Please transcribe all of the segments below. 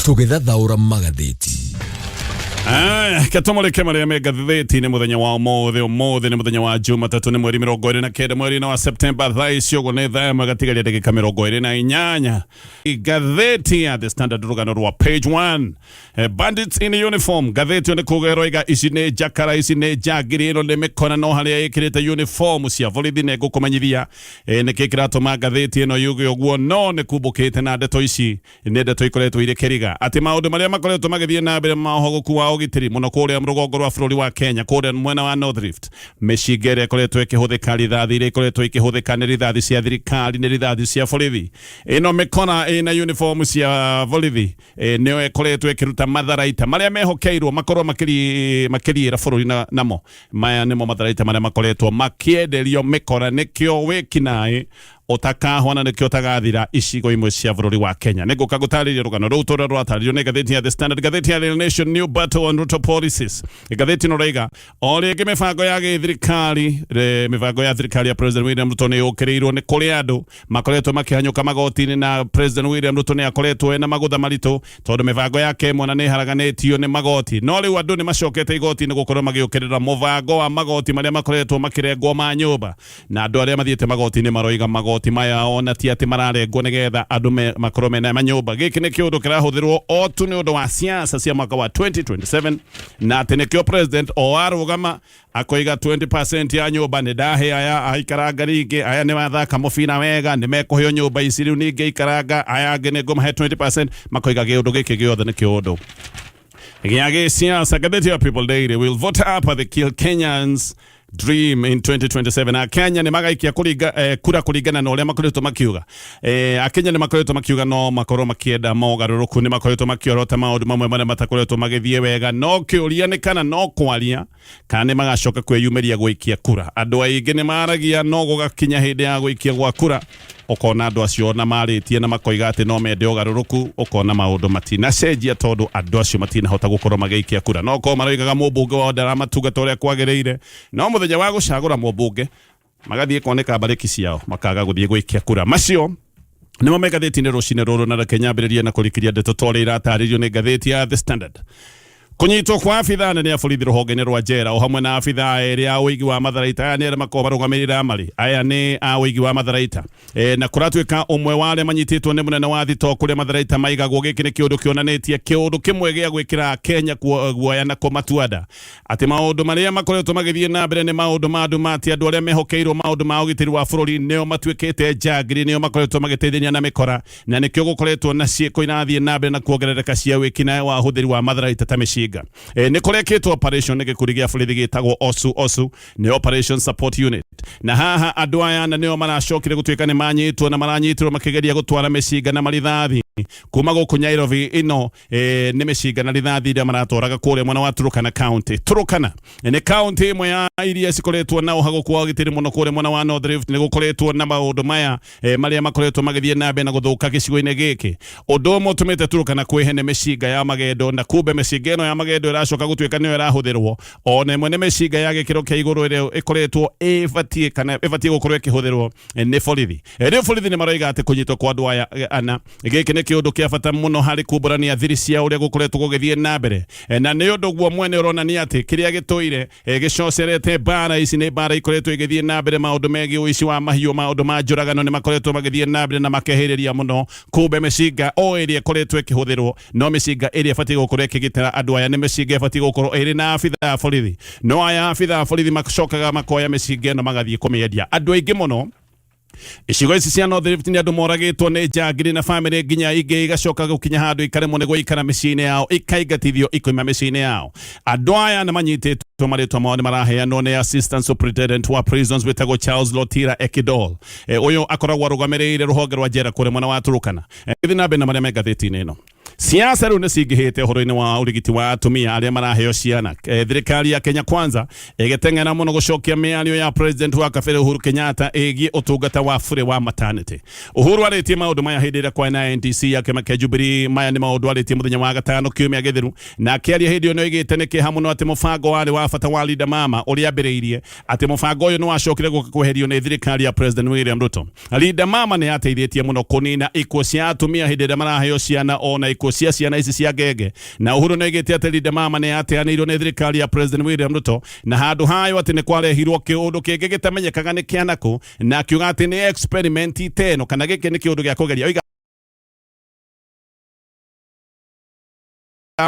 Tũgĩthathaũra magathĩti. Aya, ketũmũrĩke marĩa me ngathĩti-inĩ mũthenya wa ũmũthĩ. Ũmũthĩ nĩ mũthenya wa Jumatatũ, nĩ mweri 29 mweri-inĩ wa Septemba. Thaa ici ũguo nĩ thaa 1 gatigaria ndagĩka 28. Ngathĩti ya The Standard, rũgano rwa page 1, Bandits in uniform. Ngathĩti ĩyo nĩ kuga ĩroiga ici nĩ njakara, ici nĩ njangiri, ĩno nĩ mĩkora no harĩa ĩkĩrĩte uniform cia borithi. Nĩ ngũkũmenyithia nĩkĩ kĩratũma ngathĩti ĩno yuge ũguo, no nĩ kumbũkĩte na ndeto ici nĩ ndeto ikoretwo irĩ kĩriga atĩ maũndũ marĩa makoretwo magĩthiĩ na mbere ma ũhogoku wa ũgitĩri mũno kũrĩa rũgongo rwa bũrũri wa Kenya, kũrĩa mwena wa North Rift, mĩcinga ĩrĩa ĩkoretwo ĩkĩhũthĩka, rithathi iria ikoretwo ikĩhũthĩka nĩ rithathi cia thirikari, nĩ rithathi cia borithi. Ĩno mĩkora ĩna uniform cia borithi nĩyo ĩkoretwo ĩkĩruta matharaita marĩa mehokeirwo makorwo makĩriĩra bũrũri namo. Maya nĩmo matharaita marĩa makoretwo makĩenderio mĩkora, nĩkĩo wĩkinaĩ ũtakahwa na nĩkĩo ũtagathira icigo imwe cia bũrũri wa Kenya. Nĩ ngũka gũtarĩria rũgano rũu tũrĩa rũratarĩrio nĩ ngathĩti ya The Standard. Ngathĩti ya Daily Nation, New Battle on Ruto Policies. Ngathĩti ĩno raiga o rĩngĩ mĩbango ya gĩthirikari, mĩbango ya thirikari ya President William Ruto nĩ yũkĩrĩirwo. Nĩ kũrĩ andũ makoretwo makĩhanyũka magoti-inĩ, na President William Ruto nĩ akoretwo ena magũtha maritũ tondũ mĩbango yake ĩmwe na nĩ ĩharaganĩtio nĩ magoti. No rĩu andũ nĩ macokete igoti-inĩ gũkorwo magĩũkĩrĩra mũbango wa magoti marĩa makoretwo makĩrengwo ma nyũmba, na andũ arĩa mathiĩte magoti-inĩ maroiga magoti maya ona ti atĩ mararengwo nĩgetha andũ makorwo mena manyũmba. Gĩkĩ nĩ kĩũndũ kĩrahũthĩrwo o tu nĩ ũndũ wa siasa cia mwaka wa 2027, na atĩ nĩkĩo president o arũgama akoiga 20% ya nyũmba nĩ ndahe aya aikaranga, rĩngĩ aya nĩ mathaka mũbira wega nĩ mekũheo nyũmba ici, rĩu ningĩ aikaranga aya angĩ nĩ ngũmahe 20%. Makoiga kĩũndũ gĩkĩ gĩothe nĩ kĩũndũ gĩa gĩsiasa. Ngathĩti ya People Daily, will voter apathy kill Kenyans dream in 2027? Akenya nĩ magaikia kura kũringana na ũrĩa makoretwo makiuga. Akenya nĩ makoretwo makiuga no makorwo makĩenda mogarũrũku, nĩ makoretwo makĩorota maũndũ mamwe marĩa matakoretwo magĩthiĩ wega, no kĩũria nĩ kana no kwaria kana nĩ magacoka kwĩyumĩria gũikia kura. Andũ aingĩ nĩ maragia, no gũgakinya hĩndĩ ya gũikia gwa kura ũkona andũ acio ona marĩtie na makoiga atĩ no mende ũgarũrũku, ũkona maũndũ matinacenjia tondũ andũ acio matinahota gũkorwo magĩikia kura. No korwo maroigaga mũmbunge wao ndaramatungata ũrĩa kwagĩrĩire, no mũthenya wa gũcagũra mũmbunge magathiĩ kwanĩka mbarĩki ciao, makaga gũthiĩ gũikia kura. Macio nĩmo me ngathĩti-inĩ rũcinĩ rũrũ, na reke nyambĩrĩrie na kũrikĩria ndeto ta ũrĩa iratarĩrio nĩ ngathĩti ya The Standard. Kũnyitwo kwa abithaa nene a borithi rũhonge-inĩ rwa njera o hamwe na abithaa erĩ a ũigi wa matharaita. Aya nĩ arĩa makoragwo marũgamĩrĩire amarĩ, aya nĩ a ũigi wa matharaita. Na kũratuĩka ũmwe wa arĩa manyitĩtwo nĩ mũnene wa thitoo kũrĩa matharaita maigagwo. Gĩkĩ nĩ kĩũndũ kĩonanĩtie kĩũndũ kĩmwe gĩa gwĩkĩra Kenya guoya na kũmatua nda atĩ maũndũ marĩa makoretwo magĩthiĩ na mbere nĩ maũndũ ma nduma, atĩ andũ arĩa mehokeirwo maũndũ ma ũgitĩri wa bũrũri nĩo matuĩkĩte njangiri, nĩo makoretwo magĩteithania na mĩkora, na nĩkĩo gũkoretwo na ciĩko irathiĩ na mbere na kuongerereka cia wĩkinaĩ wa ũhũthĩri wa matharaita ta mĩcinga. Nĩ kũrekĩtwo operation nĩ gĩkundi gĩa borithi gĩtagwo OSU. OSU nĩ Operation Support Unit, na haha andũ aya na nĩo maracokire gũtuĩka nĩ manyitwo, na maranyitirwo makĩgeria gũtwara mĩcinga na marithathi kuma gũkũ Nairobi. Ĩno nĩ mĩcinga na rithathi iria maratwaraga kũrĩa mwena wa Turkana County. Turkana nĩ county ĩmwe ya iria cikoretwo na ũhagũku wa ũgitĩri mũno kũrĩa mwena wa North Rift. Nĩ gũkoretwo na maũndũ maya marĩa makoretwo magĩthiĩ na mbere na gũthũka gĩcigo-inĩ gĩkĩ. Ũndũ ũmwe ũtũmĩte Turkana kwĩhe nĩ mĩcinga ya magendo, na kumbe mĩcinga ĩno ya magendo ĩracoka gũtuĩka nĩyo ĩrahũthĩrwo. Ona ĩmwe nĩ mĩcinga ya gĩkĩro kĩa igũrũ ĩrĩa ĩkoretwo ĩbatiĩ kana ĩbatiĩ gũkorwo ĩkĩhũthĩrwo nĩ borithi. Rĩu borithi nĩ maroiga atĩ kũnyitwo kwa andũ aya ana, gĩkĩ nĩ kĩũndũ kĩa bata mũno harĩ kumbũrania thiri cia ũrĩa gũkoretwo gũgĩthiĩ na mbere, na nĩ ũndũ guo mwene ũronania atĩ kĩrĩa gĩtũire gĩcocerete mbara ici nĩ mbara ikoretwo igĩthiĩ na mbere. Maũndũ megiĩ ũici wa mahiũ, maũndũ ma njũragano nĩ makoretwo magĩthiĩ na mbere na makehĩrĩria mũno. Kumbe mĩcinga o ĩrĩa ĩkoretwo ĩkĩhũthĩrwo no mĩcinga ĩrĩa ĩbatiĩ gũkorwo ĩkĩgitĩra andũ aya, nĩ mĩcinga ĩbatiĩ gũkorwo ĩrĩ na abitha a borithi, no aya abitha a borithi macokaga makoya mĩcinga ĩno magathiĩ kũmĩendia. Andũ aingĩ mũno icigo ici cia North Rift nĩ andũ moragĩtwo nĩ njangiri, na bamĩrĩ nginya ingĩ igacoka gũkinya handũ ikaremwo nĩ gũikara mĩciĩ-inĩ yao, ikaingatithio ikoima mĩciĩ-inĩ yao. Andũ aya nĩ manyitĩtwo, marĩtwa mao nĩ maraheanwo nĩ Assistant Superintendent wa Prisons wĩtagwo Charles Lotira Ekidol. Ũyũ akoragwo arũgamĩrĩire rũhonge rwa njera kũrĩa mwena wa Turukana. Gĩthiĩ na mbere na marĩa me ngathĩti-inĩ ĩno. Siasa rĩu nĩ cingĩhĩte ũhoro-inĩ wa ũrigiti wa atumia arĩa maraheo ciana. Thirikari ya Kenya Kwanza ĩgĩteng'era mũno gũcokia mĩario ya president wa kabere Uhuru Kenyatta ĩgiĩ ũtungata wa bure wa maternity. Uhuru arĩtie maũndũ maya hĩndĩ ĩrĩa kwarĩ na NDC ya kĩama kĩa Jubilee. Maya nĩ maũndũ arĩtie mũthenya wa gatano kiumia gĩthiru, na akĩaria hĩndĩ ĩyo nĩ oigĩte nĩ kĩeha mũno atĩ mũbango warĩ wa bata wa Linda Mama ũrĩa ambĩrĩirie, atĩ mũbango ũyũ nĩ wacokire gũka kweherio nĩ thirikari ya President William Ruto. Linda Mama nĩ yateithĩtie mũno kũnina ikuũ cia atumia hĩndĩ ĩrĩa maraheo ciana, ona ikuũ ikuũ cia ciana ici cia ngenge. Na Uhuru nĩ oigĩte atĩ Linda Mama nĩ yateanĩirio nĩ thirikari ya President William Ruto na handũ hayo atĩ nĩ kwarehirwo kĩũndũ kĩngĩ gĩtamenyekaga nĩ kĩanakũ, na akiuga atĩ nĩ experiment ĩno kana gĩkĩ nĩ kĩũndũ gĩa kũgeria. Oiga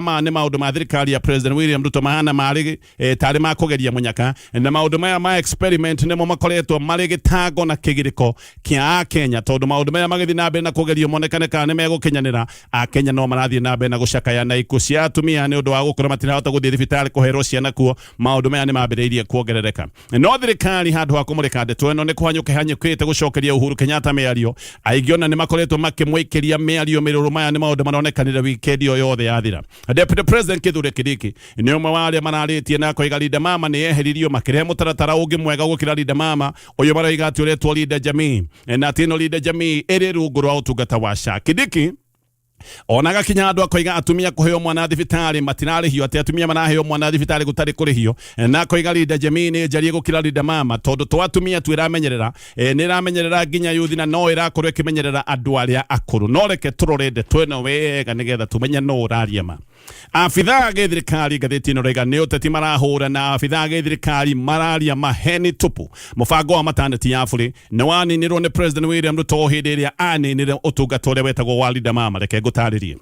maya nĩ maũndũ ma thirikari ya President William Ruto mahana marĩ tarĩ ma kũgeria mũnyaka, na maũndũ maya ma experiment nĩmo makoretwo marĩ gĩtango na kĩgirĩko kĩa Akenya, tondũ maũndũ maya magĩthiĩ na mbere na kũgerio monekane kana nĩ megũkinyanĩra, Akenya no marathiĩ na mbere na gũcakaya na ikuũ cia atumia nĩ ũndũ wa gũkorwo matirahota gũthiĩ thibitarĩ kũherwo ciana kuo. Maũndũ maya nĩ mambĩrĩirie kuongerereka, no thirikari handũ ha kũmũrĩka ndeto ĩno nĩ kũhanyũka ĩhanyũkĩte gũcokeria Uhuru Kenyatta mĩario. Aingĩ ona nĩ makoretwo makĩmũikĩria mĩario mĩrũrũ. Maya nĩ maũndũ maronekanire wikendi ĩyo yothe yathira. Deputy President Kithure Kindiki nĩ ũmwe wa arĩa mararĩtie na akoiga Linda Mama nĩ yeheririo, makĩrehe mũtaratara ũngĩ mwega gũkĩra Linda Mama ũyũ maroiga atĩ ũretwo Linda Jamii, na atĩ ĩno Linda Jamii ĩrĩ rungu rwa ũtungata wa SHA. Kindiki ona gakinya andũ akoiga atumia kũheo mwana thibitarĩ matirarĩhio, atĩ atumia maraheo mwana thibitarĩ gũtarĩ kũrĩhio, na akoiga Linda Jamii nĩ njarie gũkĩra Linda Mama, tondũ to atumia tu ĩramenyerera, nĩ ĩramenyerera nginya yuthi na no ĩrakorwo ĩkĩmenyerera andũ arĩa akũrũ. No reke tũrore ndeto ĩno wega nĩgetha tũmenye no ũraria ma. Abithaa a gĩthirikari, ngathĩti ĩno raiga nĩ ũteti marahũra na abithaa a gĩthirikari mararia maheni tupu. Mũbango wa maternity ya bũrĩ nĩ waninirwo nĩ President William Ruto hĩndĩ ĩrĩa aninire ũtungata ũrĩa wetagwo wa Linda Mama. Reke ngũtarĩrie.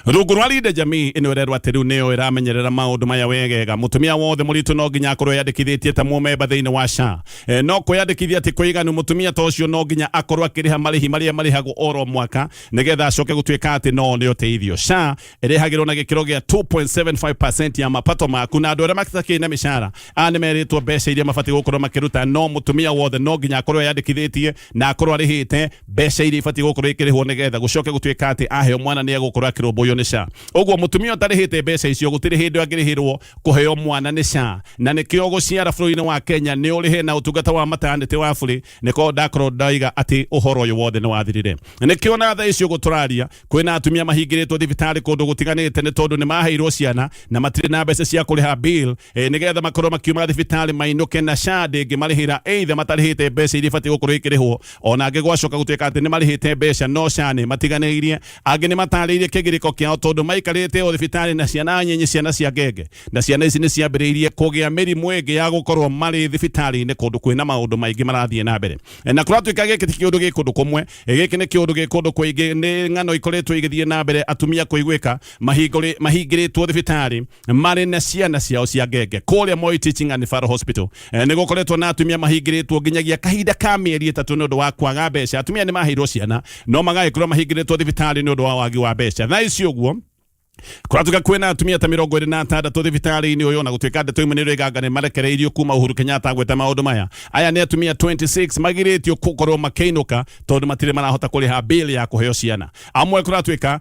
Rungu rwa Linda Jamii ĩno ĩrerwo atĩ rĩu nĩyo ĩramenyerera maũndũ maya wegega. Mũtumia wothe mũritũ no nginya akorwo eyandĩkithĩtie ta mũmemba thĩinĩ wa SHA. No kwĩyandĩkithia ti kũiganu, mũtumia ta ũcio no nginya akorwo akĩrĩha marĩhi marĩa marĩhagwo oro mwaka nĩgetha acoke gũtuĩka atĩ no nĩ ũteithio. SHA ĩrĩhagĩrwo na gĩkĩro gĩa 2.75% ya mapato maku, na andũ arĩa matakĩrĩ na mĩcara aya nĩ merĩtwo mbeca iria mabatiĩ gũkorwo makĩruta, no mũtumia wothe no nginya akorwo eyandĩkithĩtie na akorwo arĩhĩte mbeca iria ibatiĩ gũkorwo ikĩrĩhwo nĩgetha gũcoke gũtuĩka atĩ aheo mwana nĩ egũkorwo akĩrũmbũiyo nĩ SHA. Ũguo mũtumia ũtarĩhĩte mbeca icio gũtirĩ hĩndĩ angĩrĩhĩrwo kũheo mwana nĩ SHA, na nĩkĩo gũciara bũrũri-inĩ wa Kenya nĩ ũrĩhe na ũtungata wa maternity wa bũrĩ nĩko ndakorwo ndaiga atĩ ũhoro ũyũ wothe nĩ wathirire. Nĩkĩo na thaa ici ũguo tũraria kwĩna atumia mahingĩrĩtwo thibitarĩ kũndũ gũtiganĩte nĩ tondũ nĩ maheirwo ciana na matirĩ na mbeca cia kũrĩha bill, nĩgetha makorwo makiuma thibitarĩ mainũke, na SHA ndĩngĩmarĩhĩra either matarĩhĩte mbeca iria ibatiĩ gũkorwo ikĩrĩhwo. Ona angĩ gwacoka gũtuĩka atĩ nĩ marĩhĩte mbeca no SHA nĩ matiganĩirie. Angĩ nĩ matarĩirie kĩgirĩko kĩao tondũ maikarĩte o thibitarĩ na ciana nyinyi, ciana cia ngenge, na ciana ici nĩ ciambĩrĩirie kũgĩa mĩrimũ ĩngĩ ya gũkorwo marĩ thibitarĩ-inĩ kũndũ kwĩna maũndũ maingĩ marathiĩ na mbere. Na kũratuĩka gĩkĩ ti kĩũndũ gĩ kũndũ kũmwe, gĩkĩ nĩ kĩũndũ gĩ kũndũ kũingĩ. Nĩ ng'ano ikoretwo igĩthiĩ na mbere atumia kũiguĩka mahingĩrĩtwo thibitarĩ marĩ na ciana ciao cia ngenge. Kũrĩa Moi Teaching and Referral Hospital nĩ gũkoretwo na atumia mahingĩrĩtwo nginyagia kahinda ka mĩeri 3 nĩ ũndũ wa kwaga mbeca. Atumia nĩ maheirwo ciana no magagĩkorwo mahingĩrĩtwo thibitarĩ nĩ ũndũ wa wagi wa mbeca. Thaa ici ũguo kũratuĩka kwĩna atumia ta 26 thibitarĩ-inĩ ũyũ, na gũtuĩka ndeto imwe nĩ ĩroiganga nĩ marekereirio kuma Uhuru Kenyatta agweta maũndũ maya. Aya nĩ atumia 26 magirĩtio gũkorwo makĩinũka tondũ matirĩ marahota kũrĩha bill ya kũheo ciana. Amwe kũratuĩka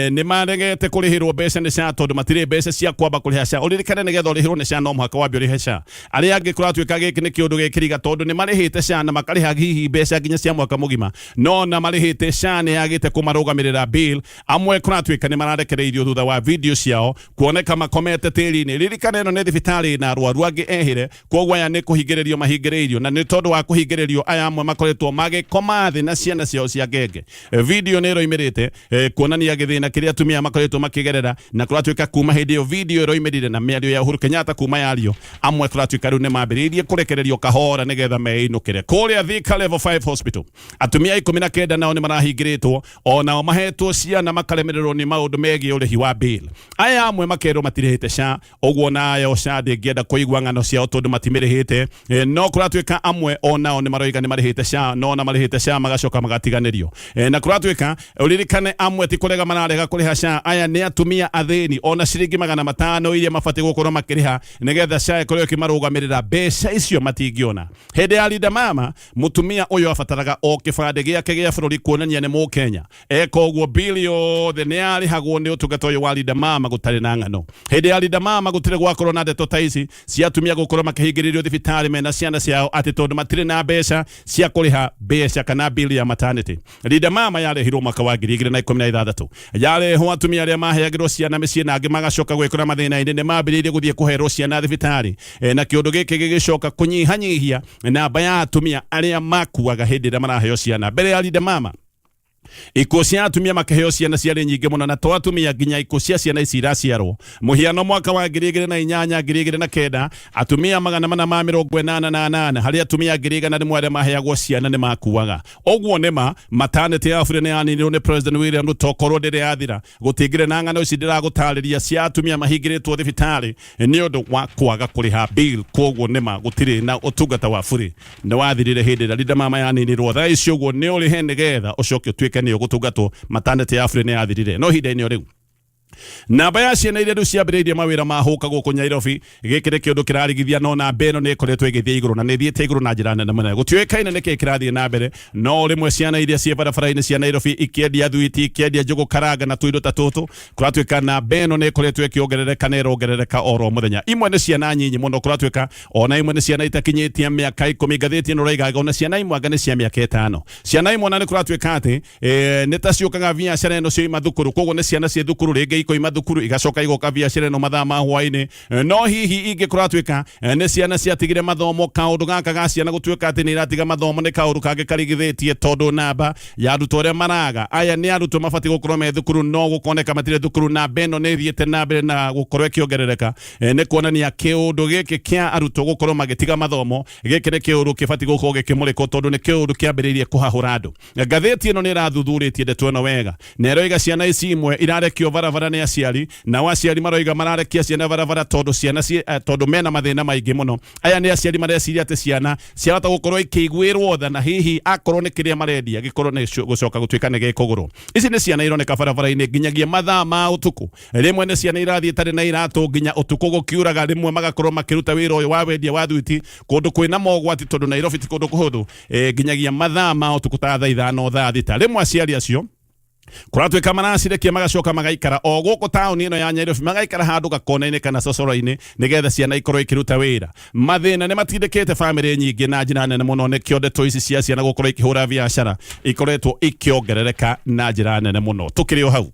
nĩ maregete kũrĩhĩrwo mbeca nĩ SHA tondũ matirĩ mbeca cia kwamba kũrĩha SHA. Ũririkane nĩgetha ũrĩhĩrwo nĩ SHA no mũhaka wambe ũrĩhe SHA. Arĩa angĩ kũratuĩka gĩkĩ nĩ kĩũndũ gĩkĩriga tondũ nĩ marĩhĩte SHA na makarĩha hihi mbeca nginya cia mwaka mũgima, no na marĩhĩte SHA nĩ yagĩte kũmarũgamĩrĩra bill. Amwe kũratuĩka nĩ mararekereirio thutha wa video ciao kuoneka makomete tĩri-inĩ. Ririkana ĩno nĩ thibitarĩ na arwaru angĩ ehĩre, koguo aya nĩ kũhingĩrĩrio mahingĩrĩirio, na nĩ tondũ wa kũhingĩrĩrio aya amwe makoretwo magĩkoma thĩ na ciana ciao cia ngenge. Video nĩ ĩroimĩrĩte kuonania gĩthĩna kĩrĩa atumia makoretwo makĩgerera, na kũratuĩka kuma hĩndĩ ĩyo video ĩroimĩrire na mĩario ya Uhuru Kenyatta kuma yario, amwe kũratuĩka rĩu nĩ mambĩrĩirie kũrekererio kahora nĩgetha meinũkĩre. Kũrĩa Thika Level 5 Hospital atumia 19 nao nĩ marahingĩrĩtwo, onao mahetwo ciana makaremererwo nĩ maũndũ megiĩ ũrĩhi wa bill. Aya amwe makerwo matirĩhĩte SHA, ũguo nayo SHA ndĩngĩenda kũigua ng'ano ciao tondũ matimĩrĩhĩte. No kũratuĩka amwe onao nĩ maroiga nĩ marĩhĩte SHA, no ona marĩhĩte SHA magacoka magatiganĩrio. Na kũratuĩka ũririkane amwe ti kũrega mararega kũrĩha SHA, aya nĩ atumia athĩni, ona ciringi 500 iria mabatiĩ gũkorwo makĩrĩha nĩgetha SHA ĩkorwo ĩkĩmarũgamĩrĩra mbeca icio matingĩona. Hĩndĩ ya Linda Mama mũtumia ũyũ abataraga o kĩbandĩ gĩake gĩa bũrũri kuonania nĩ mũkenya. Eka ũguo bill yothe nĩ yarĩhagwo nĩ ũtungata ũyũ wa Linda Mama gũtarĩ na ng'ano. Hĩndĩ ya Linda Mama gũtirĩ gwakorwo na ndeto ta ici cia atumia gũkorwo makĩhingĩrĩrio thibitarĩ mena ciana ciao atĩ tondũ matirĩ na mbeca cia kũrĩha mbeca kana bill ya maternity. Linda Mama yarehirwo mwaka wa 2016. Yarehwo atumia arĩa maheagĩrwo ciana mĩciĩ na angĩ magacoka gwĩkora mathĩna-inĩ nĩ mambĩrĩirie gũthiĩ kũherwo ciana thibitarĩ. Na kĩũndũ gĩkĩ gĩgĩcoka kũnyihanyihia namba ya atumia arĩa makuaga hĩndĩ ĩrĩa maraheo ciana. Mbere ya Linda Mama Ikuũ cia atumia makĩheo ciana ciarĩ nyingĩ mũno, na to atumia, nginya ikuũ cia ciana ici iraciarwo. Mũhiano, mwaka wa 2008, 2009, atumia 488 harĩ atumia 100,000 arĩa maheagwo ciana nĩ makuaga. Ũguo nĩ ma maternity ya bure nĩ yaninirwo nĩ President William Ruto. Korwo ndĩrĩ yathira, gũtingĩrĩ na ng'ano ici ndĩragũtarĩria cia atumia mahingĩrĩtwo thibitarĩ nĩ ũndũ wa kwaga kũrĩha bill. Koguo nĩ ma gũtirĩ na ũtungata wa bure, nĩ wathirire hĩndĩ ĩrĩa Linda Mama yaninirwo. Thaa ici ũguo nĩ ũrĩhe nĩgetha ũcoke ũtuĩke nĩ ũgũtungatwo. Maternity ya bure nĩ yathirire, no ihinda-inĩ o rĩu namba ya ciana iria rĩu ciambĩrĩirie mawĩra ma hũka gũkũ Nairobi, gĩkĩ nĩ kĩũndũ kĩrarigithia, no namba ĩno nĩ ĩkoretwo ĩgĩthiĩ igũrũ na nĩ ĩthiĩte igũrũ na njĩra nene mũno. Gũtiũĩkaine nĩkĩ kĩrathiĩ na mbere, no rĩmwe ciana iria ciĩ barabara-inĩ cia Nairobi ikĩendia thwiti, ikĩendia njũgũ karanga na tũindo ta tũtũ, kũratuĩka namba ĩno nĩ ĩkoretwo ĩkĩongerereka na ĩrongerereka oro mũthenya. Imwe nĩ ciana nyinyi mũno, kũratuĩka ona imwe nĩ ciana itakinyĩtie mĩaka 10. Ngathĩti ĩno ĩroiga ona ciana imwe anga nĩ cia mĩaka 5. Ciana imwe ona nĩ kũratuĩka atĩ nĩ ta ciũkaga biacara ĩno cioima thukuru, koguo nĩ ciana ciĩ thukuru, rĩngĩ ikoima thukuru igacoka igoka biacara ĩno mathaa ma hwaĩ-inĩ. No hihi ingĩ kũratuĩka nĩ ciana ciatigire mathomo. Kaũndũ gaka ga ciana gũtuĩka atĩ nĩ iratiga mathomo nĩ kaũndũ kangĩ karigithĩtie, tondũ namba ya arutwo arĩa maraga, aya nĩ arutwo mabatiĩ gũkorwo me thukuru, no gũkoneka matirĩ thukuru. Namba ĩno nĩ ĩthiĩte na mbere na gũkorwo ĩkĩongerereka. Nĩ kuonania kĩũndũ gĩkĩ kĩa arutwo gũkorwo magĩtiga mathomo, gĩkĩ nĩ kĩũndũ kĩbatiĩ gũkorwo gĩkĩmũrĩkwo, tondũ nĩ kĩũndũ kĩambĩrĩirie kũhahũra andũ. Ngathĩti ĩno nĩ ĩrathuthurĩtie ndeto ĩno wega na ĩroiga ciana ici imwe irarekio barabara nĩ aciari, nao aciari maroiga mararekia ciana barabara tondũ ciana tondũ mena mathĩna maingĩ mũno. Aya nĩ aciari mareciria atĩ ciana ciahota gũkorwo ikĩiguĩrwo tha, na hihi akorwo nĩ kĩrĩa marendia gĩkorwo nĩ gũcoka gũtuĩka nĩ gĩkũgũrwo. Ici nĩ ciana ironeka barabara-inĩ nginyagia mathaa ma ũtukũ. Rĩmwe nĩ ciana irathiĩ itarĩ na iratũ nginya ũtukũ gũkiuraga, rĩmwe magakorwo makĩruta wĩra ũyũ wa wendia wa thwiti kũndũ kwĩna mogwati, tondũ Nairobi ti kũndũ kũhũthũ, nginyagia mathaa ma ũtukũ ta thaa 5, thaa 6. Rĩmwe aciari acio kũratuĩka maracirekia magacoka magaikara o gũkũ taũni ĩno ya Nairobi, magaikara handũ gakona-inĩ kana cocoro-inĩ nĩgetha ciana ikorwo ikĩruta wĩra. Mathĩna nĩ matindĩkĩte bamĩrĩ nyingĩ na njĩra nene mũno, nĩkĩo ndeto ici cia ciana gũkorwo ikĩhũra biacara ikoretwo ikĩongerereka na njĩra nene mũno. Tũkĩrĩ o hau,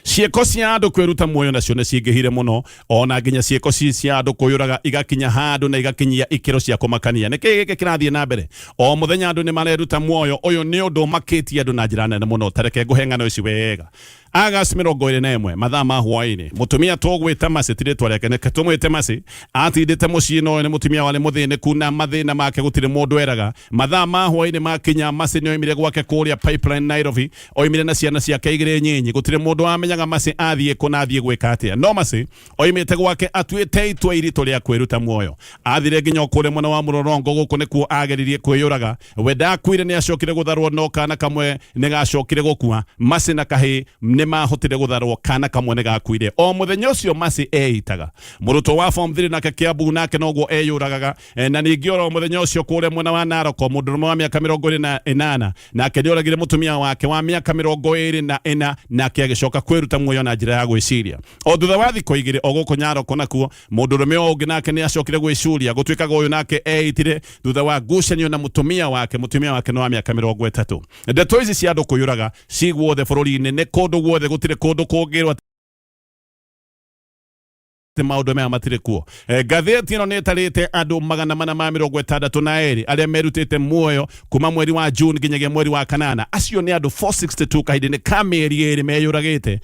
ciĩko cia andũ kwĩruta muoyo nacio nĩ cingĩhire mũno, ona nginya ciĩko cia andũ kwĩyũraga igakinya handũ na igakinyia ikĩro cia kũmakania. Nĩkĩ gĩkĩ kĩrathiĩ na mbere? O mũthenya andũ nĩ mareruta muoyo. Ũyũ nĩ ũndũ ũmakĩtie andũ na njĩra nene mũno. Tareke ngũhe ng'ano ici wega. August 21, mathaa ma hwaĩ-inĩ, mũtumia tũgwĩta Mercy, ti rĩtwa rĩake, nĩke tũmwĩte Mercy, atindĩte mũciĩ na ũyũ nĩ mũtumia warĩ mũthĩnĩku na mathĩna make gũtirĩ mũndũ eraga. Mathaa ma hwaĩ-inĩ makinya, Mercy nĩ oimire gwake kũrĩa Pipeline, Nairobi. Oimire na ciana ciake 2 nyinyi. Gũtirĩ mũndũ wamenyaga Mercy athiĩ kũ na athiĩ gwĩka atĩa, no Mercy oimĩte gwake atuĩte itua iritũ rĩa kwĩruta muoyo. Athire nginya o kũrĩa mwena wa Mũrorongo. Gũkũ nĩkuo ageririe kwĩyũraga. We ndakuire, nĩ acokire gũtharwo, no kana kamwe nĩ gacokire gũkua. Mercy na kahĩĩ nĩ mahotire gũtharwo, kana kamwe nĩ gakuire. O mũthenya ũcio Mercy eitaga, mũrutwo wa form 3 nake Kiambu nake noguo eyũragaga. Na ningĩ oro mũthenya ũcio kũrĩa mwena wa Narok, mũndũrũme wa mĩaka 28 nake nĩoragire mũtumia wake wa mĩaka 24, nake agĩcoka kwĩruta muoyo na njĩra ya gwĩciria. O thutha wa thikũ 2, o gũkũ Narok nakuo, mũndũrũme o ũngĩ nake nĩ acokire gwĩcuria. Gũtuĩkaga ũyũ nake eitire thutha wa ngucanio na mũtumia wake. Mũtumia wake nĩ wa mĩaka 30. Ndeto ici cia andũ kwĩyũraga ci guothe bũrũri-inĩ, nĩ kũndũ guothe, gũtirĩ kũndũ kũngĩrwo atĩ maũndũ maya matirĩ kuo. Ngathĩti ĩno nĩ ĩtarĩte andũ 462 arĩa merutĩte muoyo kuma mweri wa June nginyagia mweri wa kanana. Acio nĩ andũ 462 kahinda-inĩ ka mĩeri 2 meyũragĩte.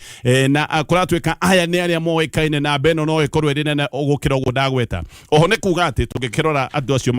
Na kũratuĩka aya nĩ arĩa moĩkaine, na ĩno no ĩkorwo ĩrĩ nene gũkĩra ũguo ndagweta. Oho nĩ kuga atĩ tũngĩkĩrora andũ acio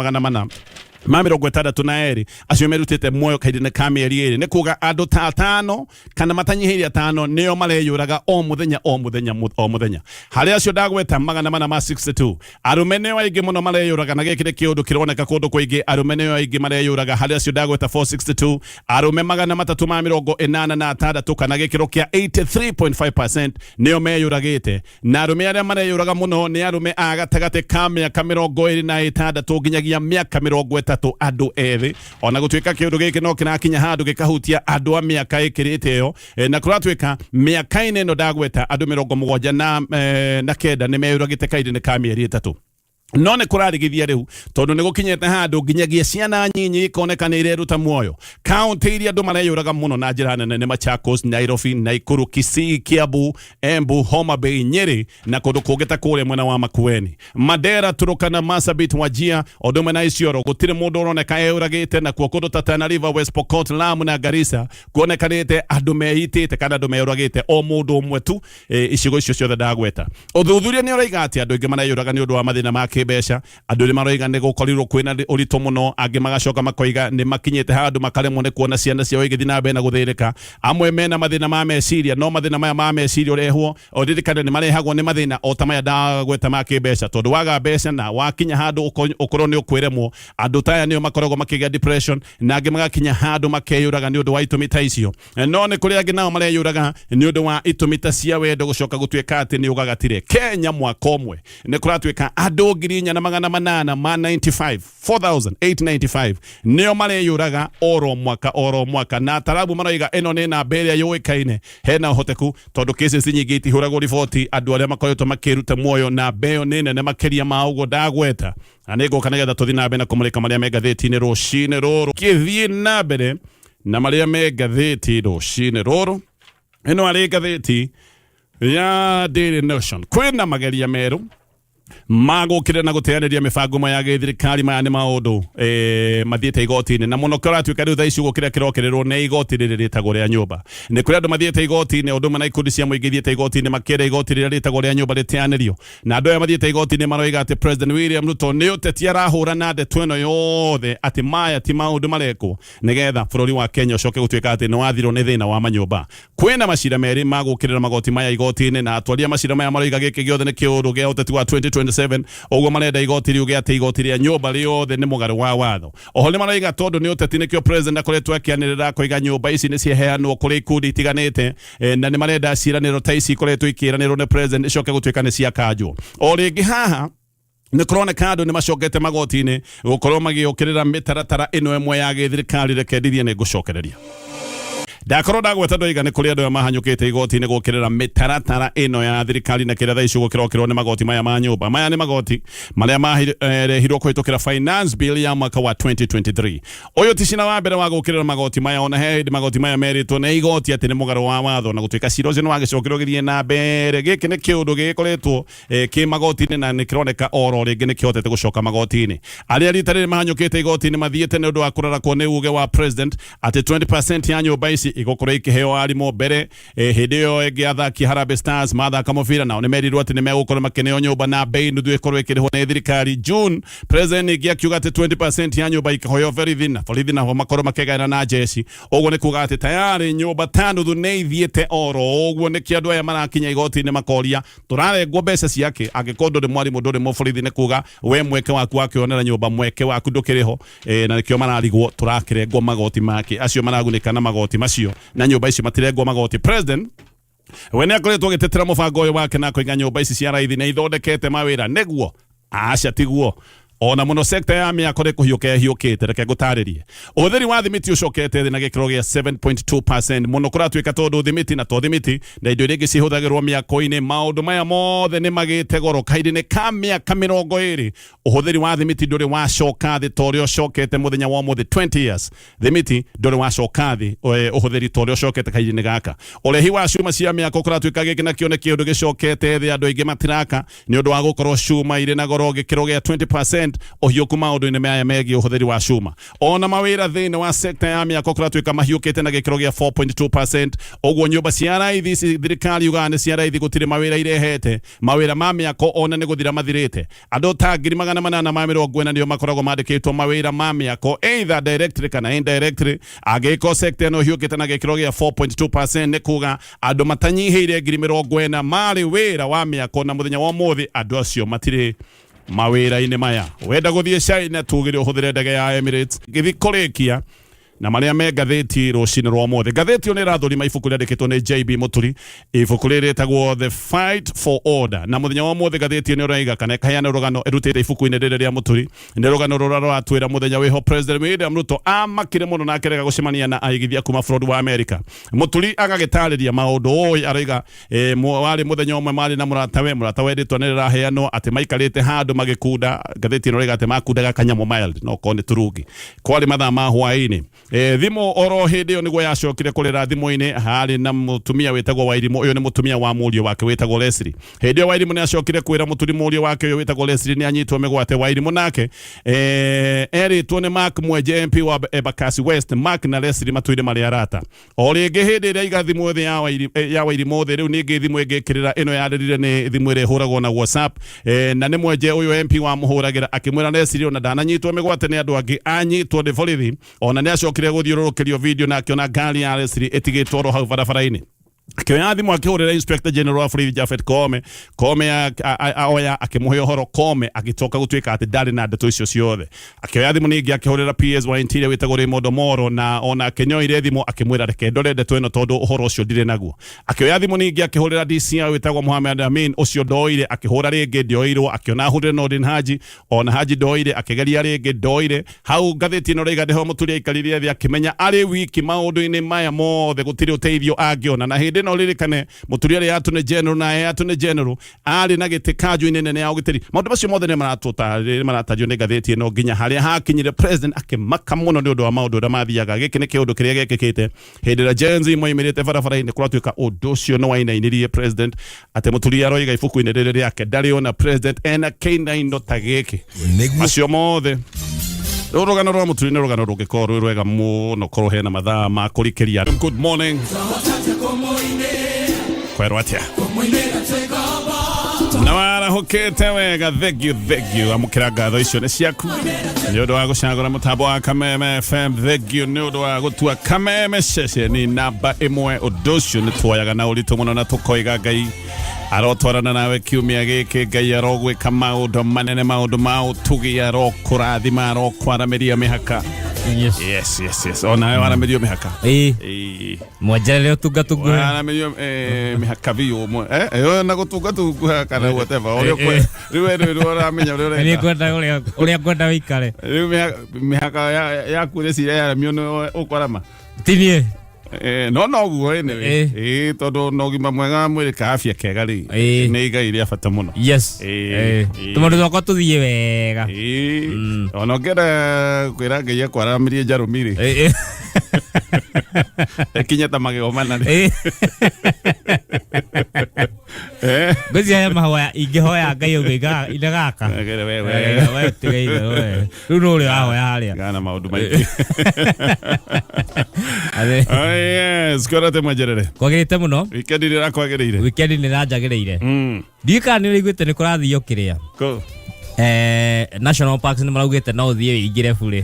462 acio merutĩte muoyo kahinda-inĩ ka mĩeri 2, nĩ kuga andũ ta atano kana matanyihĩire atano nĩo mareyũraga o mũthenya, o mũthenya, o mũthenya. Harĩ acio ndagweta 462, arũme nĩo aingĩ mũno mareyũraga, na gĩkĩ nĩ kĩũndũ kĩroneka kũndũ kũingĩ. Arũme nĩo aingĩ mareyũraga. Harĩ acio ndagweta 462, arũme 386 kana gĩkĩro kĩa 83.5% nĩo meyũragĩte, na arũme arĩa mareyũraga mũno nĩ arũme a gatagatĩ ka mĩaka 26 nginyagia mĩaka 30, andũ ethĩ, ona gũtuĩka kĩũndũ gĩkĩ no kĩrakinya handũ gĩkahutia andũ a mĩaka ĩkĩrĩte ĩyo. Na kũratuĩka mĩaka-inĩ ĩno ndagweta, andũ 79 nĩ meyũragĩte kahinda-inĩ ka mĩeri 3. No nĩ kũrarigithia rĩu tondũ nĩ gũkinyĩte handũ nginyagia ciana nyinyi ikoneka nĩ ireruta muoyo. Kaunti iria andũ mareyũraga mũno na njĩra nene nĩ Machakos, Nairobi, Naikuru, Kisii, Kiambu, Embu, Homa Bay, Nyeri na kũndũ kũngĩ ta kũrĩa mwena wa Makueni, Mandera, Turukana, Marsabit, Wajir o ũndũ ũmwe na Isiolo. Gũtirĩ mũndũ ũroneka eyũragĩte. Nakuo kũndũ ta Tana River, West Pokot, Lamu na Garissa kuonekanĩte andũ meitĩte kana andũ meyũragĩte o mũndũ ũmwe tu icigo icio ciothe ndagweta. Ũthuthuria nĩ ũroiga atĩ andũ aingĩ mareyũraga nĩ ũndũ wa mathĩna ma kĩmbeca. Andũ nĩ maroiga nĩ gũkorirwo kwĩna ũritũ mũno, angĩ magacoka makoiga nĩ makinyĩte handũ makaremwo nĩ kuona ciana ciao igĩthiĩ na mbere na gũthĩnĩka. Amwe mena mathĩna ma meciria, no mathĩna maya ma meciria ũrehwo ũririkane nĩ marehagwo nĩ mathĩna o ta maya ndagweta ma kĩmbeca, tondũ waga mbeca na wakinya handũ ũkorwo nĩ ũkwĩremwo, andũ ta aya nĩo makoragwo makĩgĩa depression na angĩ magakinya handũ makeyũraga nĩ ũndũ wa itũmi ta icio. No nĩ kũrĩ angĩ nao mareyũraga nĩ ũndũ wa itũmi ta cia wendo gũcoka gũtuĩka atĩ nĩ ũgagatire. Kenya mwaka ũmwe nĩ kũratuĩka andũ 4895, 4895 nĩo mareyũraga oro mwaka oro mwaka, na ataramu maroiga ĩno nĩ namba ĩrĩa yũĩkaine hena ũhoteku tondũ cases nyingĩ itihũragwo riboti, andũ arĩa makoretwo makĩruta muoyo namba ĩyo nĩ nene makĩria ma ũguo ndagweta. Na nĩ ngũka nĩgetha tũthiĩ na mbere na kũmũrĩka marĩa me ngathĩti-inĩ rũcinĩ rũrũ. Kĩthiĩ na mbere na marĩa me ngathĩti rũcinĩ rũrũ, ĩno arĩ ngathĩti ya Daily Nation. Kwĩna mageria merũ magũkĩrĩra na gũteanĩria mĩbango ĩmwe ya gĩthirikari. Maya nĩ maũndũ mathiĩte igoti-inĩ na mũno kũratuĩka rĩu thaa ici ũguo kĩrĩa kĩrokĩrĩrwo nĩ igoti rĩrĩ rĩtagwo rĩa nyũmba. Nĩ kũrĩ andũ mathiĩte igoti-inĩ, ũndũ ũmwe na ikundi cia mũingĩ ithiĩte igoti-inĩ makĩenda igoti rĩrĩa rĩtagwo rĩa nyũmba rĩteanĩrio. Na andũ aya mathiĩte igoti-inĩ maroiga atĩ President William Ruto nĩ ũteti arahũra na ndeto ĩno yothe atĩ maya ti maũndũ marekwo nĩgetha bũrũri wa Kenya ũcoke gũtuĩka atĩ nĩ wathirwo nĩ thĩna wa manyũmba. Kwĩna macira merĩ ma gũkĩrĩra magoti maya igoti-inĩ, na atwari a macira maya maroiga gĩkĩ gĩothe nĩ kĩũndũ gĩa ũteti wa 2027. Ũguo marenda igoti riuge atĩ igoti rĩa nyũmba rĩothe nĩ mũgarũ wa watho. Oho nĩ maroiga tondũ nĩ ũteti nĩkĩo president akoretwo akĩanĩrĩra akoiga nyũmba ici nĩ ciaheanwo kũrĩ ikundi itiganĩte, na nĩ marenda ciĩranĩro ta ici ikoretwo ikĩranĩrwo nĩ president icoke gũtuĩka nĩ ciakanjwo. O rĩngĩ haha nĩ kũroneka andũ nĩ macokete magoti-inĩ gũkorwo magĩũkĩrĩra mĩtaratara ĩno ĩmwe ya gĩthirikari. Reke ndirie nĩ ngũcokereria. Ndakorwo ndagweta ndoiga nĩ kũrĩ andũ aya mahanyũkĩte igoti-inĩ gũkĩrĩra mĩtaratara ĩno ya thirikari na kĩrĩa thaa ici gũkĩrokĩrwo nĩ magoti maya ma nyũmba. Maya nĩ magoti marĩa marehirwo kũhĩtũkĩra finance bill ya mwaka wa 2023. Ũyũ ti cira wa mbere wa gũkĩrĩra magoti maya, ona he hĩndĩ magoti maya merĩtwo nĩ igoti atĩ nĩ mũgarũ wa watho na gũtuĩka cira ũcio nĩ wagĩcokirwo ũgĩthiĩ na mbere. Gĩkĩ nĩ kĩũndũ gĩgĩkoretwo kĩ magoti-inĩ na nĩ kĩroneka oro rĩngĩ nĩ kĩhotete gũcoka magoti-inĩ. Arĩa rita rĩrĩ mahanyũkĩte igoti-inĩ mathiĩte nĩ ũndũ wa kũrarakwo nĩ uge wa president atĩ 20% ya nyũmba ici igũkorwo ikĩheo arimũ mbere. Hĩndĩ ĩyo ĩngĩ athaki Harambee Stars mathaka mũbira nao nĩ merirwo atĩ nĩ megũkorwo makĩneo nyũmba na bei nuthu ĩkorwo ĩkĩrĩhwo nĩ thirikari. June president ningĩ akiuga atĩ 20% ya nyũmba ikaheo borithi na borithi nao makorwo makĩgaĩra na jeshi. Ũguo nĩ kuga atĩ tayarĩ nyũmba ta nuthu nĩ ithiĩte oro ũguo. Nĩkĩo andũ aya marakinya igoti-inĩ makoria tũrarengwo mbeca ciake angĩkorwo ndũrĩ mwarimũ ndũrĩ mũborithi, nĩ kuga we mweke waku wa kwĩyonera nyũmba mweke waku ndũkĩrĩ ho. Na nĩkĩo mararigwo tũrakĩrengwo magoti make. Acio maragunĩka na magoti macio na nyũmba icio matirengwo magoti. President we nĩ akoretwo agĩtetera mũbango ũyũ wake na akoiga nyũmba ici cia raithi nĩ ithondekete mawĩra. Nĩguo aca tiguo, ona mũno sekta ya mĩako nĩ kũhiũka ĩhiũkĩte. Reke ngũtarĩrie, ũhũthĩri wa thimiti ũcokete thĩ na gĩkĩro gĩa 7.2%. Mũno kũratuĩka tondũ thimiti na to thimiti na indo iria ingĩ cihũthagĩrwo mĩako-inĩ, maũndũ maya mothe nĩ magĩte goro. Kahinda-inĩ ka mĩaka 20 ũhũthĩri wa thimiti ndũrĩ wacoka thĩ ta ũrĩa ũcokete mũthenya wa ũmũthĩ. 20 years thimiti ndũrĩ wacoka thĩ ũhũthĩri ta ũrĩa ũcokete kahinda-inĩ gaka. Ũrehi wa cuma cia mĩako kũratuĩka gĩkĩ nakĩo nĩ kĩũndũ gĩcokete thĩ, andũ aingĩ matiraka nĩ ũndũ wa gũkorwo cuma irĩ na goro gĩkĩro gĩa 20% ũhiũku maũndũ-inĩ maya megiĩ ũhũthĩri wa cuma. Ona mawĩra thĩinĩ wa sekta ya mĩako kũratuĩka mahiũkĩte na gĩkĩro gĩa 4.2%. Ũguo nyũmba cia raithi ici thirikari yugaga nĩ cia raithi gũtirĩ mawĩra irehete. Mawĩra ma mĩako ona nĩ gũthira mathirĩte. Andũ ta 840,000 nĩo makoragwo mandĩkĩtwo mawĩra ma mĩako either directly kana indirectly. Angĩgĩkorwo sekta ĩno ĩhiũkĩte na gĩkĩro gĩa 4.2% nĩ kuga andũ matanyihĩire 40,000 marĩ wĩra wa mĩako, na mũthenya wa ũmũthĩ andũ acio matirĩ mawĩra-inĩ maya. Wenda gũthiĩ China tugire ũhũthĩre ndege ya Emirates. Gĩthiĩ kũrĩkia Na marĩa me ngathĩti rũcinĩ rwa ũmũthĩ. Ngathĩti ĩyo nĩ ĩrathũrima ibuku rĩandĩkĩtwo nĩ JB Mũturi, ibuku rĩrĩ rĩtagwo The Fight for Order. Na mũthenya wa ũmũthĩ ngathĩti ĩyo nĩ ĩroiga kana ĩkaheana rũgano ĩrutĩte ibuku-inĩ rĩrĩ rĩa Mũturi. Nĩ rũgano rũrĩa rũratwĩra mũthenya wĩho President William Ruto amakire mũno na akĩrega gũcemania na aigithia kuma bũrũri wa Amerika. Mũturi agagĩtarĩria maũndũ ũĩ aroiga warĩ mũthenya ũmwe marĩ na mũratawe, mũratawe rĩtwa nĩ rĩraheanwo atĩ maikarĩte handũ magĩkunda, ngathĩti ĩno ĩroiga atĩ makundaga kanyamũ mild no korwo nĩ turungi. Kwarĩ mathaa ma hwaĩ-inĩ. Thimũ oro hĩndĩ ĩyo nĩguo yacokire kũrĩra thimũ-inĩ, harĩ na mũtumia wĩtagwo Wairimũ, ũyũ nĩ mũtumia wa mũriũ wake wĩtagwo Leslie. Hĩndĩ ĩyo Wairimũ nĩ acokire kwĩra Mũturi mũriũ wake ũyũ wĩtagwo Leslie nĩ anyitwo mĩgwate. Wairimũ nake erĩtwo nĩ Mark Mwenje MP wa Embakasi West. Mark na Leslie matũire marĩ arata. O rĩngĩ hĩndĩ ĩrĩa aiga thimũ thĩ ya Wairimũ thĩ, rĩu ningĩ thimũ ĩngĩ ĩkĩrĩra, ĩno yarĩrire nĩ thimũ ĩrĩa ĩhũragwo na WhatsApp, na nĩ Mwenje ũyũ MP wamũhũragĩra akĩmwĩra Leslie ona ndananyitwo mĩgwate nĩ andũ angĩ, anyitwo nĩ borithi. Ona nĩ acokire gũthiũrũrũkĩrio video na akĩona ngari ya Leslie ĩtigĩtwo oro hau barabara-inĩ. Akĩoya thimũ akĩhũrĩra Inspector General wa borithi Japhet Koome. Koome oya akĩmũhe ũhoro. Koome agĩcoka gũtuĩka atĩ ndarĩ na ndeto icio ciothe. Akĩoya thimũ ningĩ akĩhũrĩra PS wa Interior wĩtagwo Raymond Omoro, na onake nĩoire thimũ akĩmwĩra reke ndore ndeto ĩno tondũ ũhoro ũcio ndirĩ naguo. Akĩoya thimũ ningĩ akĩhũrĩra DCI wĩtagwo Mohamed Amin, ũcio ndoire, akĩhũra rĩngĩ ndioirwo, akĩona ahũrĩre Nordin Haji, ona Haji ndoire, akĩgeria rĩngĩ ndoire. Hau ngathĩti ĩno ĩroiga nĩho Mũturi aikarire thĩ akĩmenya arĩ wiki maũndũ-inĩ maya mothe gũtirĩ ũteithio angĩona. Na hĩndĩ ĩno ririkane Mũturi arĩ Attorney General na e Attorney General arĩ na gĩtĩ kanjũ-inĩ nene ya ũgitĩri. Maũndũ macio mothe nĩ maratario nĩ ngathĩti ĩno nginya harĩa hakinyire president akĩmaka mũno nĩ ũndũ wa maũndũ ũrĩa mathiaga. Gĩkĩ nĩ kĩũndũ kĩrĩa gĩkĩkĩte hĩndĩ ĩrĩa Gen Z moimĩrĩte barabara-inĩ, kũratuĩka ũndũ ũcio nĩ wainainirie president atĩ Mũturi aroiga ibuku-inĩ rĩrĩ rĩake ndarĩ ona president ena kĩinaino ta gĩkĩ. Nĩguo Macio mothe rĩu rũgano rwa Mũturi nĩ rũgano rũngĩkorwo rwĩ rwega mũno korwo hena mathaa ma kũrikĩria. Good morning. Kwerwo atĩa? Na warahũkĩte wega, thank you, thank you. Amũkĩra ngatho icio nĩ ciaku nĩ ũndũ wa gũcagũra mũtambo wa Kameme FM. Thank you nĩ ũndũ wa gũtua Kameme ceceni namba ĩmwe. Ũndũ ũcio nĩ tuoyaga na ũritũ mũno na tũkoiga Ngai arotwarana nawe kiumia gĩkĩ, Ngai arogwĩka maũndũ manene, maũndũ ma ũtugi, arokũrathima, arokwaramĩria mĩhaka. Yes. Yes, yes, yes. Onawe waramĩrio mĩhaka. Ĩĩ, Ĩĩ. mwenjerere ũtungatunguhe. Waramĩrio mĩhaka biũ ũmwe. Ĩyo na gũtungatunguha kana whatever. Ũrĩa rĩu we rĩu ũramenya ũrĩa Nĩ ũrenda. ngwenda ũrĩa ngwenda wĩikare. Rĩu mĩhaka yaku rĩciria yaramio nĩ ũkwarama. Ti niĩ. No noguo anyway. Eh. Tondũ na ũgima mwega wa mwĩrĩ ka afya kega rĩ Eh. nĩ igai rĩa bata mũno. Yes. Eh, eh. Tũmaũndũ twakwa tũthiĩ wega. Ona ũngĩenda kwĩra Ngai akwaramĩrie njarũmi rĩ ĩkinye ta magego mana rĩ. Ngwĩciria he mahoya ingĩhoya Ngai ũguo ine gaka. We, we, we. We tiga itherũ we. Rĩu nũ ũrĩa ũrahoya harĩa. Gana maũndũ maingĩ. Atĩ- Oh, yes, kũrate mwenjerere. Kwagĩrĩte mũno. Weekend ĩrĩa ĩrakwagĩrĩire. Weekend nĩ ĩranjagĩrĩire. Ndiũĩ kana nĩ ũraiguĩte nĩ kũrathio kĩrĩa. Kũ? National Parks nĩ maraugĩte no ũthiĩ ũingĩre burĩ.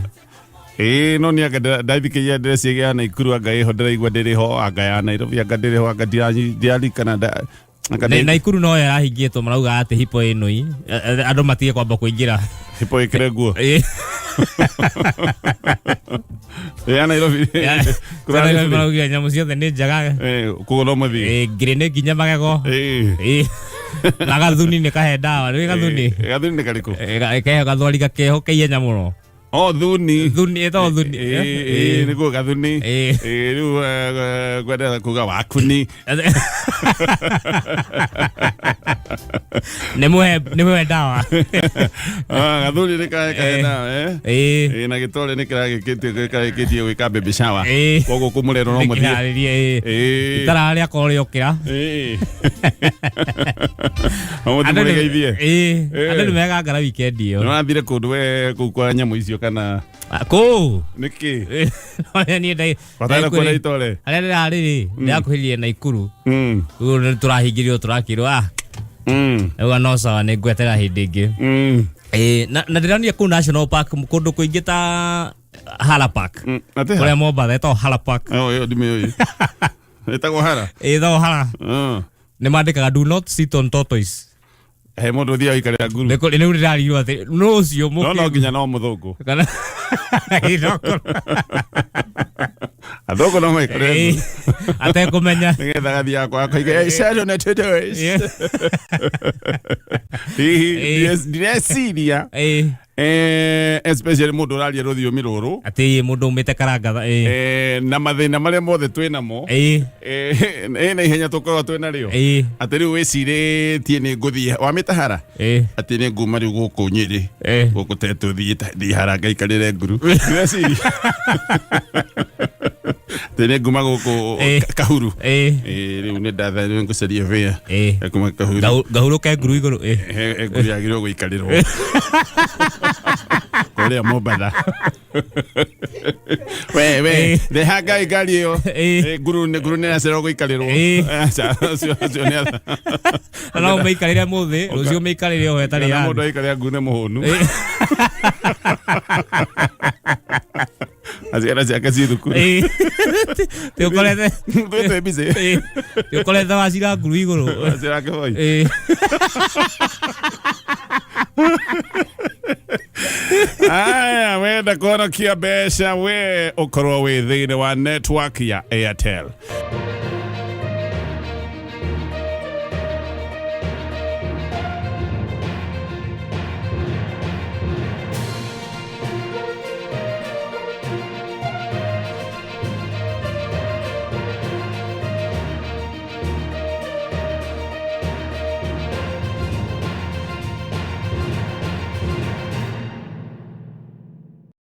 Ĩĩ no nĩ anga ndathikĩria ndĩreciria ya Naikuru anga ĩho ndĩraigua ndĩrĩ ho anga ya Nairobi anga ndĩrĩ ho anga ndirarikana anga Naikuru no ĩrahingĩtwo marauga atĩ hipo ĩnũi andũ matige kwamba kũingĩra. Hipo ĩkĩre nguo. Ĩĩ. Ya Nairobi. Ya Nairobi maraugire nyamũ ciothe nĩ njega. Koguo no mũthiĩ. Ĩĩ, ngiri nĩ nginya magego. Ĩĩ. Ĩĩ. Na gathuni nĩ kahe ndawa nĩ gathuni. Gathuni nĩ karĩkũ? Ĩĩ, keho gathwari gakeho kaiya mũno. Oh, thuni. Thuni ĩtagwo thuni. Ĩĩ, nĩguo gathuni. Ĩĩ. Ĩĩ, rĩu ngwendaga kuga wakuni. Nĩ mũhe ndawa. Gathuni nĩ kahe ndawa, eh? Ĩĩ. Ĩĩ, na gĩtore nĩ kĩragĩkĩtie gwĩka baby shower. Ĩĩ. Koguo kũmũrerwo no mũthiĩ. Nĩkĩharĩrie, ĩĩ. Ĩĩ. Itara rĩa korwo rĩokĩra. Ĩĩ. No mũthiĩ mũrĩgeithie. Ĩĩ. Ĩĩ. Andũ nĩ megangara weekend ĩyo. Nĩ wathire kũndũ we kũu kwa nyamũ icio kana Kũu. nĩkĩ? Harĩa niĩ Wataenda kuona itore? Harĩa ndĩrarĩ rĩ, ndĩrakuhĩrĩria Naikuru. Rĩu nĩ tũrahingĩrio tũrakĩrwo ah. Rĩu no sawa nĩ ngwetera hĩndĩ ĩngĩ. Ĩĩ, na ndĩronire kũu National Park kũndũ kũingĩ ta Hala Park. Atĩ ha? Kũrĩa Mombatha ĩtagwo Hala Park. Oh, ĩyo ndimĩũĩ. Ĩtagwo Hara? Ĩtagwo Hala. Nĩ mandĩkaga do not sit on tortoise. He mũndũ ũthiaga gũikarĩra nguru. Nĩ kũrĩ rĩu ndĩrarirwo atĩ nũ ũcio No no nginya no mũthũngũ. Kana Ĩ, no korwo. Athũngũ no maikarĩre Ĩĩ. Atekũmenya. Nĩgetha gathiĩ akwa akoiga "Hey, na todos." Hihi ndireciria especially mũndũ ũraria rũthiomi rũrũ Atĩ mũndũ umĩte Karangatha. Na mathĩna marĩa mothe twĩ namo na ihenya tũkorwo twĩ narĩo atĩ rĩu wĩcirĩtie nĩ ngũthiĩ wamĩtahara atĩ nĩ nguma rĩu gũkũ Nyĩrĩ gũkũ tetũ thiĩ thiĩ hara ngaikarĩre nguru. Ndĩreciria atĩ nĩ nguma gũkũ Kahuru. Rĩu nĩ ndatha rĩu ngũcaria bĩa kuma Kahuru. Ngahurũke nguru igũrũ. Nguru yagĩrĩirwo gũikarĩrwo kũrĩa Mombatha. We reha ngai ngari ĩyo. Nguru nĩ iracererwo gũikarĩrwo. Aca, acio nĩ Na no ũmĩikarĩre mũthĩ, rũciũ ũmĩikarĩre o ĩtarĩ Kana mũndũ yathi. aikarĩra nguru nĩ mũhũnu. Ciana ciake ciĩ thukuru. Ti ũkorete Twĩ twĩ busy. Ti ũkorete wacira nguru igũrũ. Wacira kĩboi. Aya, wenda kuhonokia mbeca we ũkorwo wĩ thĩinĩ wa network ya Airtel.